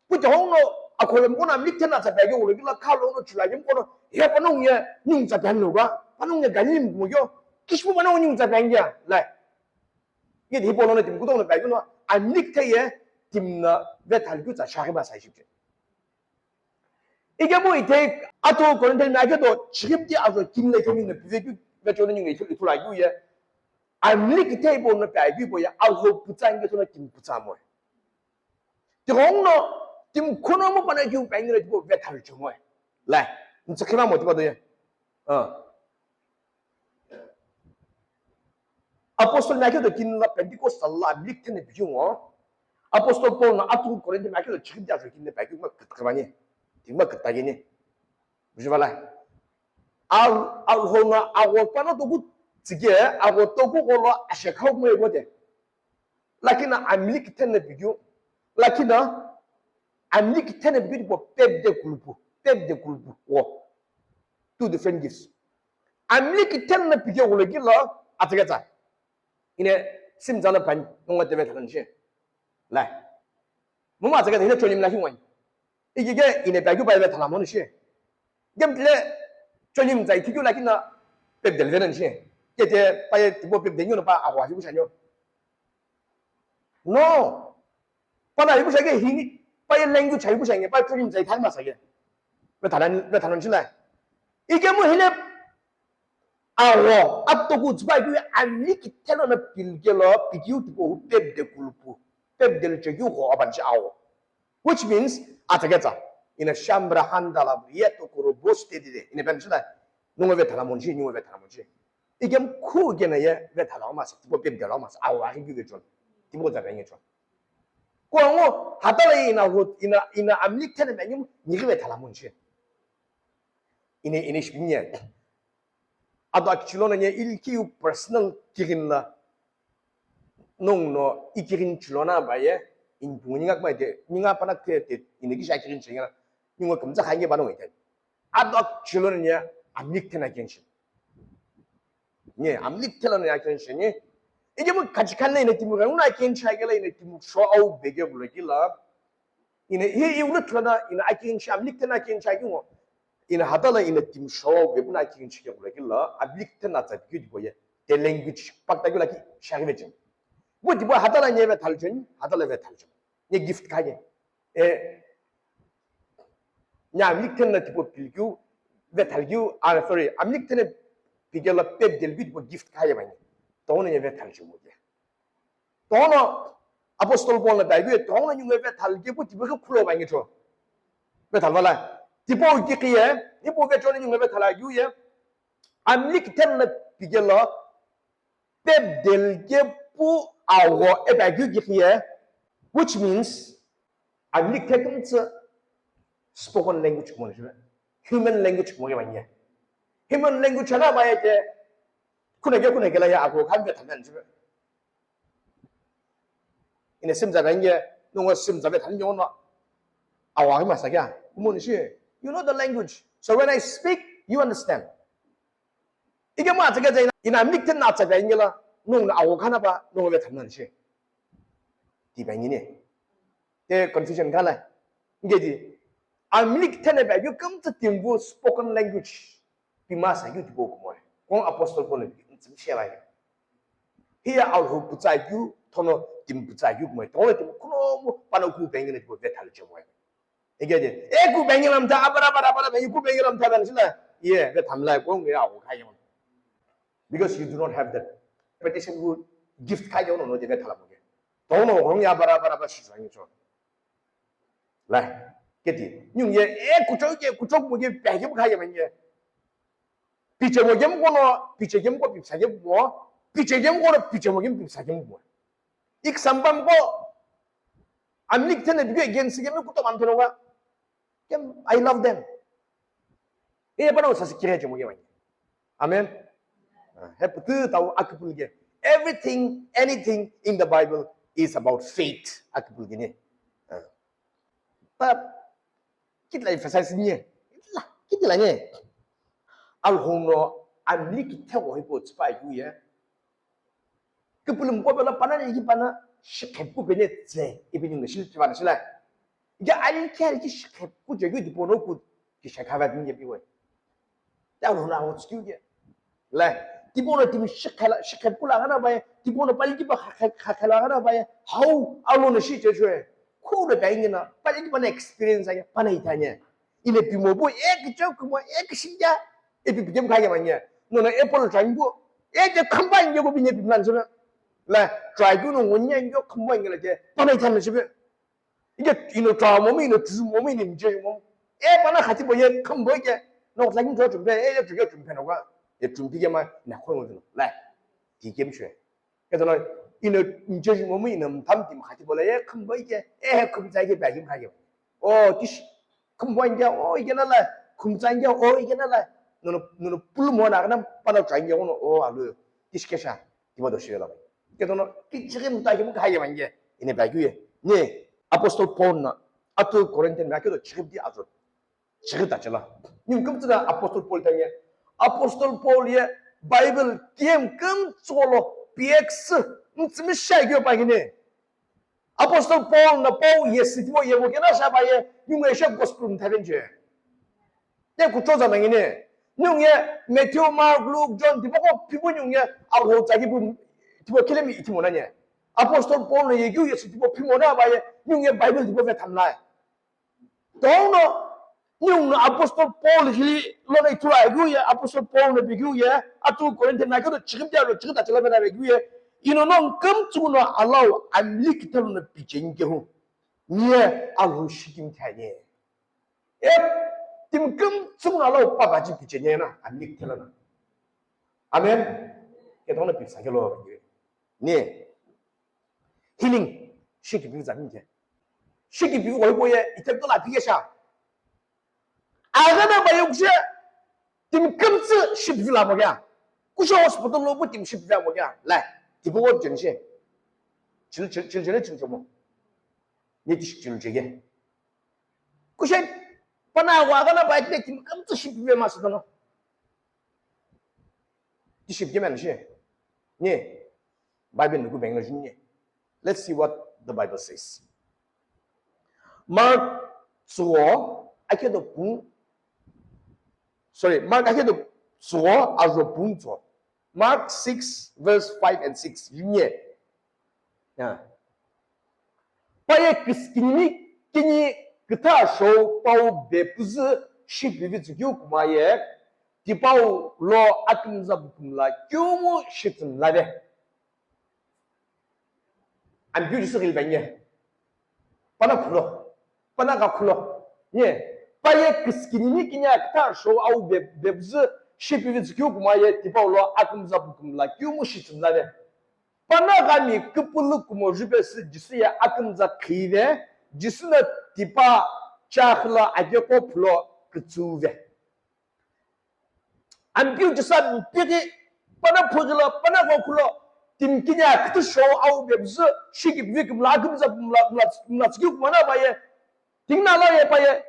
Ku te hong no akopempono Amlik thena tsa pigyu kulo kila khalo no chula yem kono he panongu ye nyung tsa pi no ba, panongu ye Galilee mo yo, kishpu panongu nyung tsa pi ya. Lai. Ye di hipau lono timi kutomo pigyu no Amlik the ye timi na vethal keu tsa shaghi ba sa shipche. Ikemu ite atu Corinthian mi akhe to chirip di avro kim le kemi no pive keu vecho no nyung ithu, ithu la keu ye. Amlik the ipo no pigyu ipo ye Alhou putsa ange to no tim putsa mo. Ti hong no tim kuno mo pana keu pigyu le tipo vethal chomo. Lai. Ntsa kima mo tipa do ye. Ah. Apostle mi akhe to kinlo Pentecost tsala lo Amlik thene pigyu ngo. Apostle Paul no atu Corinthian mi akhe to chikiti ajo kinle pigyu ma kutkhaba ni. Tima kutagi ni. Bujiba la. Al, Alhou no ago pano to ku tsike, ago to ku golo ashe khau mo ego de. Lakini Amlik thene pigyu. Lakini Amlik thene pigyu tipo pep de kulupu. Pep de kulupu. Wo. Two different gifts. Amlik thena pigye kulo kilo atsaketsa. Ine sim zana pan nonga tebe thakan shi. Lai. Muma atsaketsa ine cholim la hingwan. Ikike ine pagyu pa thala mon shi. Gem tle cholim zai thikyu lakina pep del venan shi. Kete paye tipo pep denyo pa awa hi kushanyo. No. Pana ibu shage hini, paye language ibu shage, paye cholim zai thai masage. Vethalani, vethalani chila. Ikemu hile agho, atoku tsüpa keu amli kithelo na pilkelo, pikiu tipo hu pep de kulupu, pep de luchekeu ho abanchi agho. Which means, ataketsa, ina shambra handa la briye to kuro boste dide, ina ben chila, nungo vethala monchi, nungo vethala monchi. Ikemu khu kena ye vethala masa, tipo pep de la masa, agho ahi keu de chon, tipo za ben ye chon. Kuango, hatala ina hut, ina, ina amli kithelo na ngimu, nigi vethala monchi. Ine, ine shipinye. Ado akchilo na nye ilkiu personal kirin la. Nong no ikirin chilo na ba ye. In pungu ninga kma ite, ninga pana te, te, ine kisha kirin chingela. Ningo kumza khange ba no ite. Ado akchilo na nye amli kithelo na kenshi. Nye, amli kithelo na kenshi nye. Ikemu kachikan na ine timu ga, una kenshi agela ine timu sho au bege bulagila. Ina hi iwulu thulana ina akinchi amli kithelo na akinchi akingo. Ina hatala ina timu sho vepu na akinchi ke kula kila amli kithelo na tsa kyu dibo ye. The language pakta kyu la ki shari vechin. Bu dibo hatala nye vethalcheni, hatala vethalcheni. Nye gift kage. E, nya amli kithelo na tipo pilkyu, vethalkyu, ah, sorry, amli kithelo na pikela pep delkyu dibo gift kage bani. Tongone nye vethalcheni mo ye. Tongno Apostle Paul na bai keu, tongno nyungu vethalkeu pu tipau khulo ba ngicho. Vethalvala. Tipau kikiye, ipu vechoni nyungu vethalkeu ye. Amli kithelo na pikelo, pep delkeu pu awo e bai keu kikiye. Which means, amli kithekümtsü spoken language mo ni, human language mo ye ba ngiye. Human language ana ba ye ke, kuna ke, kuna ke la ya ako khan vethalna ni. Ina simza benge, nungo simza be thanyo no. Awa ma sa kya? Kumuni shi. You know the language. So when I speak, you understand. Ike ma tsaka zai ina mikten na tsaka ingela, nung na awo kana ba, nung be thanna shi. Di benge ni. Te confusion kala. Nge di. Amlik tene ba, you come to timbu spoken language. Pima sa yu tipo kumoi. Kong Apostle Paul ni tsim shela yu. Hiya Alhou putsa yu, tono tim putsa yu kumoi. Tono tim kuno mu pano ku bengi na tipo vetal chemoi. Ege de, e ku bengi lam ta abara bara bara bengi ku bengi lam ta ban sila. Ye, vetam lai kong ya ku kayon. Because you do not have that petition who gift kayon no de vetal mo. Tono kong ya bara bara ba shi zang cho. Lai, keti, nyung ye, e, kuchok ye, kuchok mo ye, pya ye, kha ye, man ye. Piche mo ye, mo kono, piche ye, mo ko, pipsa ye, mo, piche ye, mo kono, piche mo ye, pipsa ye, mo. Ik sambam ko, amlik tene bi against ye, mo kuto man tono wa. Kem, I love them. E, bana sa sikire je mo ye, man. Amen. Ah, he putu tau akupul ge. Everything, anything in the Bible is about faith. Akupul ge ne. Ah. Ta kitla emphasize ni. Kitla, kitla ni. Alhou no amli ki thego hipo tspa yu ye. Kupulum ko bela pana ni ki pana shikhe ku bene tse. Ibi ni shil tspa na shila. Ya ali ke ali ki shikhe ku je yu di pono ku ki shakha va ni ye bi we. Ya lo na wo skill ye. Le, tipono timi shikhala, shikhala kula gana baye, tipono pali kipa khakhala gana baye, hau, alo na shi chechwe. Khule baye ngina, pali kipa na experience anya, pana itanya. Ile pimo bo, ek chok mo, ek shinja, e pi pijem kaya manya. No na apple try bo, e je khamba nge ko binye pimlan sona. Le, try ku no ngonya nge khamba nge le je, pana itanya shibe. Ike ino tsa momi, ino tsu momi, ino mje momi. E pana khati bo ye khambo ike. No tsa kin tsu mpe, e tsu ke tsu mpe no kwa. E tsu mpi ke ma na khoi mo. Lai. Ti ke mshwe. Ke tsa no ino mje momi, ino mtam ti ma khati bo la ye khambo ike. E khum tsa ike ba kim kha ke. O tish. Khambo ike, o ike na la. Khum tsa ike, o ike na la. No no no pul mo na na pana tsa ike no. O alo. Tish ke sha. Tima do shire la. Ke dono ki chighi mta ki mkha ye mange. Ine ba ye. Ne Apostle Paul na atu Corinthian ma ke do chighi di azo. Chighi ta chela. Ni kum tsada Apostle Paul ta ye. Apostle Paul ye Bible kem kum tsolo P X mtsimi sha ge ba gine. Apostle Paul na Paul ye sitimo ye mo ke na sha ba ye. Ni ngai sha gospel mthaben je. Te kucho za mangine. Nyung ye Matthew, Mark, Luke, John, tipo ko pipo nyung ye Alhou tsaki pu tipo kile mi itimo na nye. Apostle Paul no ye gyu ye su tipo pimo na ba ye nyung ye Bible tipo ve tham lai. Tong no Ninguno Apostle Paul hili lono ithulu akeu ye, Apostle Paul no pikeu ye, atu Corinthian na keu chighim dia lo chighim ta chila bena pikeu ye, ino no kümtsü no alau amli kitalo no picheni kehu. Niye alu shikim thani. E, timi kümtsü no alau papa chi picheni na, amli kitalo na. Amen. Ketona pipsa kelo. Ni. Healing. Shikipi zami ke. Shikipi ko ko ye, ite ko la pi sha. Agana ba yo kushe, timi kümtsü shipi la mo kya. Kushe hospital lo bu timi shipi la mo kya. La, tipo ko jin she. Chil, chil, chil, chil, chil, chil mo. Ni ti chil, chil, chil. Kushe, pana wa agana ba ite timi kümtsü shipi ma sa no. Ti shipi ma shi. Ni. Bible nuku bengla jin ni. Let's see what the Bible says. Mark tsügho akhedo pung. Sorry, Mark akhedo tsügho ajo pung tsügho. Mark six verse five and six. Yunye. Ya. Paye kiskinimi kini kitha show pau bepüzü shipivi tsükeu kumaye. Tipau lo akümza bukumla kiumu shitsümlave. Ampeu Jisü ghilbanye. Pana khulo. Pana ka khulo. Ye. Paye kiskinimi kinya ktar show au be bebzü shipivi tsükeu kumaye tipau lo akümza bukumla kiumu shitsümlave. Pana kami küpülü kumo jupesü Jisü ye akümza khive, Jisü no tipa chakhla akeko phulo kütsuve. Ampeu Jisü mpighi, pana phughi lo, pana ghokhu lo, timi kinya kütü show au bebzü, shiki bivik mla, akümza mla, mla, mla tsiki kumana baye, tingna lo ye baye,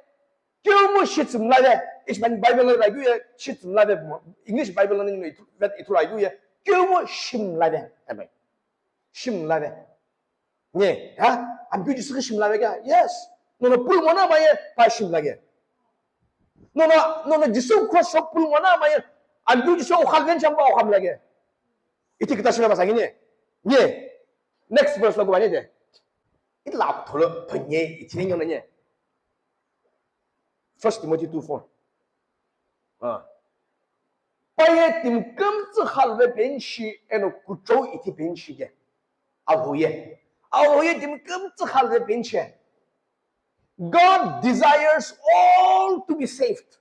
kiumu shitsümlave, ishi Bible lo ragyu ye, shitsümlave, English Bible lo ningu ithu, vet ithu ragyu ye, kiumu shimlave, amen. Shimlave. Nye, ha? Ampeu Jisü khe shimlave kya? Yes. Nono pulmona maye, pa shimlage. Nono, nono Jisü cross shop pulmona maye, ampeu Jisü okhalven chamba okhamlage. Iti kita shimla masagi nye. Nye. Next verse lo kubani de. Itla tholo, thonye, itine nyono nye. First Timothy two four. Ah. Paye timi kümtsü khalve penshi eno kuchou iti penshi ke. Alhoye. Alhoye timi kümtsü khalve penshi. God desires all to be saved.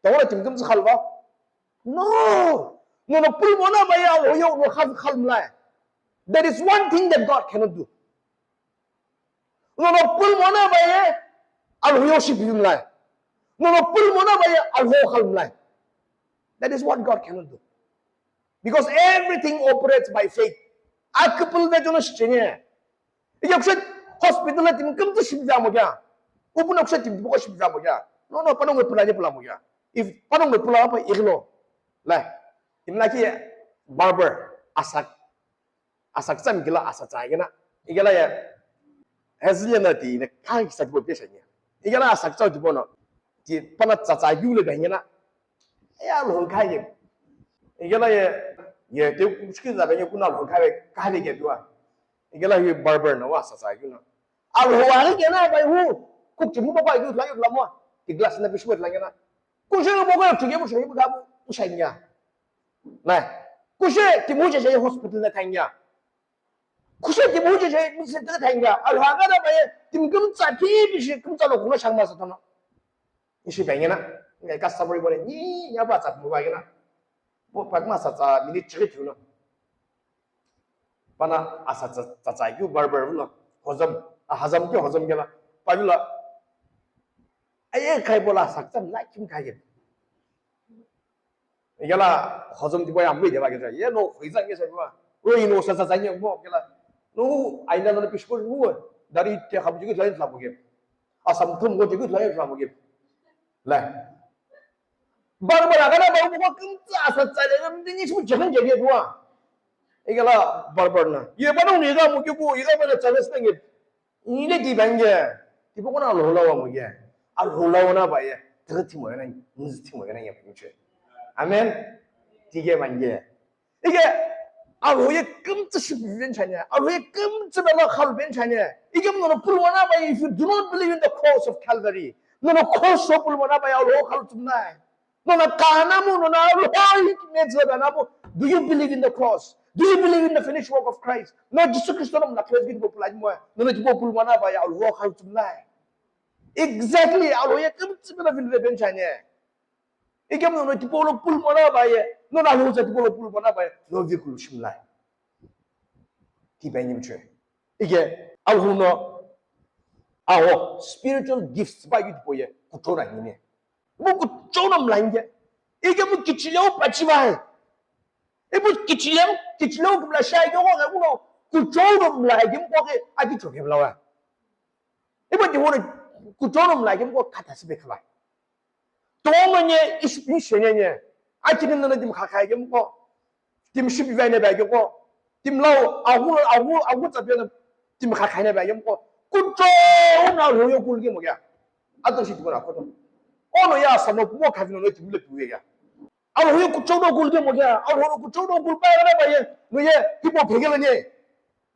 Tawala timi kümtsü khalva? No. No, no, pulmona baye alhoye no khal khalmlai. There is one thing that God cannot do. Nono pulmona baye alhoyo shipimlai. Nono pulmona baye alho khalmlai. That is what God cannot do. Because everything operates by faith. Akupul ve jono shichene. Iya kushe hospital la timi kümtsü shipimamo kya. Upuna kushe timi boko shipimamo kya. Nono panongo pula je pula mo kya. If panongo pula apa iglo. La. Imlaki barber asak. Asa kitsam kila asa tsa kena. Ikela ya. Hezile na ti ne kai sa tipo pesa nya. Ikela asa kitsa tipo no. Ti pana tsa tsa yu le banya na. Ya lo kai ye. Ikela ye. Ye te kuski za banya kuna lo kai kai ke dua. Ikela hi barber na wa sa tsa yu na. Alo wa ke na bai hu. Kuk ti mu ba ba yu la yu la mo. Ti glass na bishwe la na. Ku je mo ko ti ke mo shi bu ka bu shanya. Na. Ku je ti mu je je hospital na kanya. Kushe timu je je mi se tele thangya. Alhaga da baye tim kümtsa pi pi shi kümtsa lo kuno shangma sa tono. Ishi bengena. Ngai customer bole ni ya ba tsa mo ba gena. Bo pa ma sa tsa minute chiri chuno. Pana asa tsa tsa tsa yu barber lo. Hozam. A hazam ke hozam gela. Pa la. Aye kai bola sa tsa la kim kai. Igala hozom tipo ya mui deba kesa. Ye no khoiza kesa ba. Ro ino sa sa sa nye mo kela. No aina na pishko mo. Dari te khabu jigu lai la mo ke. Asam thum go jigu lai la mo ke. La. Bar bar agana ba mo ko kümtsa sa sa le ngam dingi shi jahan jage duwa. Igala bar bar na. Ye ba no ni ga mo ke bu iga ba na chance na nge. Ile di bangye, tipo kona alholawa mo ye. Alholawa na ba ye, tere timo yana, nzi timo yana ya pinche. Amen. Tige bangye. Ige, alhoye kümtsi shi ben chanya. Alhoye kümtsi bela khal ben chanya. Ige mo no pulwana ba, if you do not believe in the cross of Calvary, Nono cross pulumana bai Alhou khalu tsumlai. Nono kanamu, nono Alhou ikimetsü kanamu. Do you believe in the cross? Do you believe in the finished work of Christ? No Jisü Kristo no mla Christ gidi populai mo. Nono tipo pulumana bai Alhou khalu tsumlai. Exactly, Alhou ye kümtsü pena vilve benchane. Ikemu nono tipo lo pulumana bai, nono Alhou za tipo lo pulumana bai, no vikulu shimlai. Kipe ni mchwe. Ike, Alhou no, aho, spiritual gifts ba yu tipo ye, kuchona hine. Mu kuchona mla nge. Ike mu kichileu pachi bai. Ibu kichileu, kichileu kumla shai ke ko ke uno, kuchona mla ke mu ko ke, aki choke mla wa. Ibu di hono, kuchona mla ke mu ko kata sibe kala. Tomo nye ish-, ishenye nye. Achini nana tim khakhai ke mko. Tim shipi vai ne bai ke ko. Tim lau, agu, agu, agu tsa pena tim khakhai ne bai ke mko. Kucho na lo yo kul ke mo kya. Ato shi tiko na koto. Ono ya sa no mo khavi no tim le pu ye kya. Alo yo kucho no kul ke mo kya. Alo yo kucho no kul bai na bai ye. No ye, hipo phege le nye.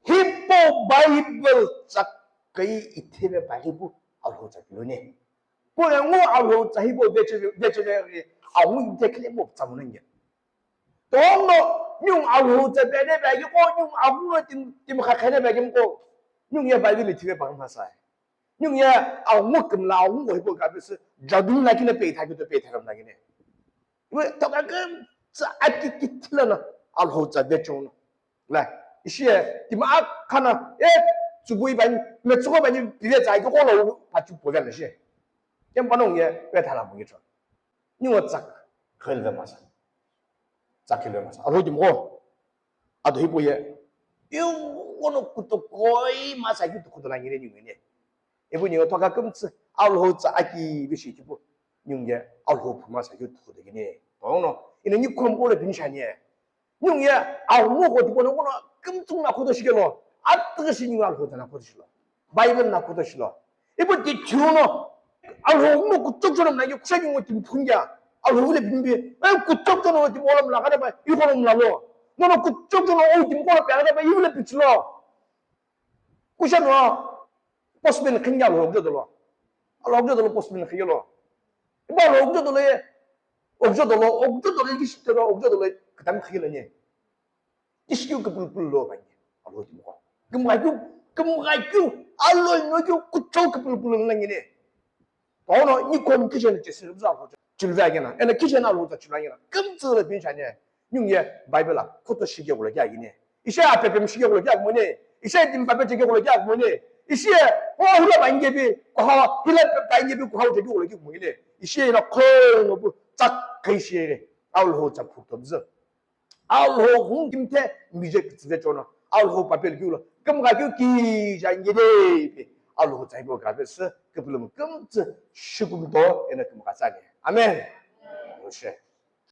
Hipo Bible tsa kai ithebe bai bu. Alo tsa pilo ne. Pule ngu Alhou tsa hipau veche, veche ve, awu ite kile mo tsa mo nge. Tomo, nyung Alhou tsa bene bagi ko, nyung awu no tim, tim kha khene bagi ko. Nyung ya Bible thive bang ma sai. Nyung ya awu kümla awu ko hipo ka bisi, jadun la kine pe tha kito pe tha ram la kine. Iwe toka kümtsü aki kitila na Alhou tsa veche no. La, ishi ye, tim akhana, e, tsubui bani, me tsuko bani, pive tsa ki kolo, pachu po vela shi. Kem pano nge, pe thala mo nge chon. Ni wo tsak, khel ve masa. Tsak khel ve masa. Alo tim ko. Ado hipo ye. Yu wono kuto koi masa ki to kuto na ngire ni ngene. Ibu ni wo toka kümtsü, Alhou tsa aki bishi tipo. Ni nge, Alhou phuma sa ki to kuto gene. Tono, ina ni kom ko le bin shanye. Nyung ye, awu ngo ko tipo no kono, kümtsung na khoto shikelo, atügü shi nyung Alhou tsa na khoto shilo. Bible na khoto shilo. Ibo ti thiu no, Alhou ngo kuchok chono na ye kusha nyung tim phungya. Alhou le bimbi, e kuchok chono tim olam la kada ba, i kono mla lo. No no kuchok chono o tim kono pe kada ba, i le pichilo. Kusha no, postman khin ya Alhou jodolo. Alhou jodolo postman khiyelo. Ibo Alhou jodolo ye, Okjodolo, okjodolo, kishitero, okjodolo, kitam khigilani. Kishikyu kipulpul lo bani, alo timo. Kimgakyu, kimgakyu, alo inokyu, kucho kipulpul lo nangini. Tono, ni kom kishen che siribza ko. Chilva gena, ena kishen alo ta chilva gena. Kimtsu le bin shanye. Nyung ye, Bible a, koto shige ko le kya gine. Ishe a pepe mshige ko le kya gmone. Ishe dim pape chege ko le kya gmone. Ishe, o hula bange bi, ko ha, hila bange bi, ko ha chege ko le kya gmone. Ishe na ko no bu, tsak kai ishe. Alhou tsa phuk to bzü. Alhou hung kimthe mije kitsive chono. Alhou papel kiulo. Kimga kiu ki jangide pe. Alhou tsaibo gabe se kipulum kimtsi shukum to ena kimga tsani. Amen. Oshe.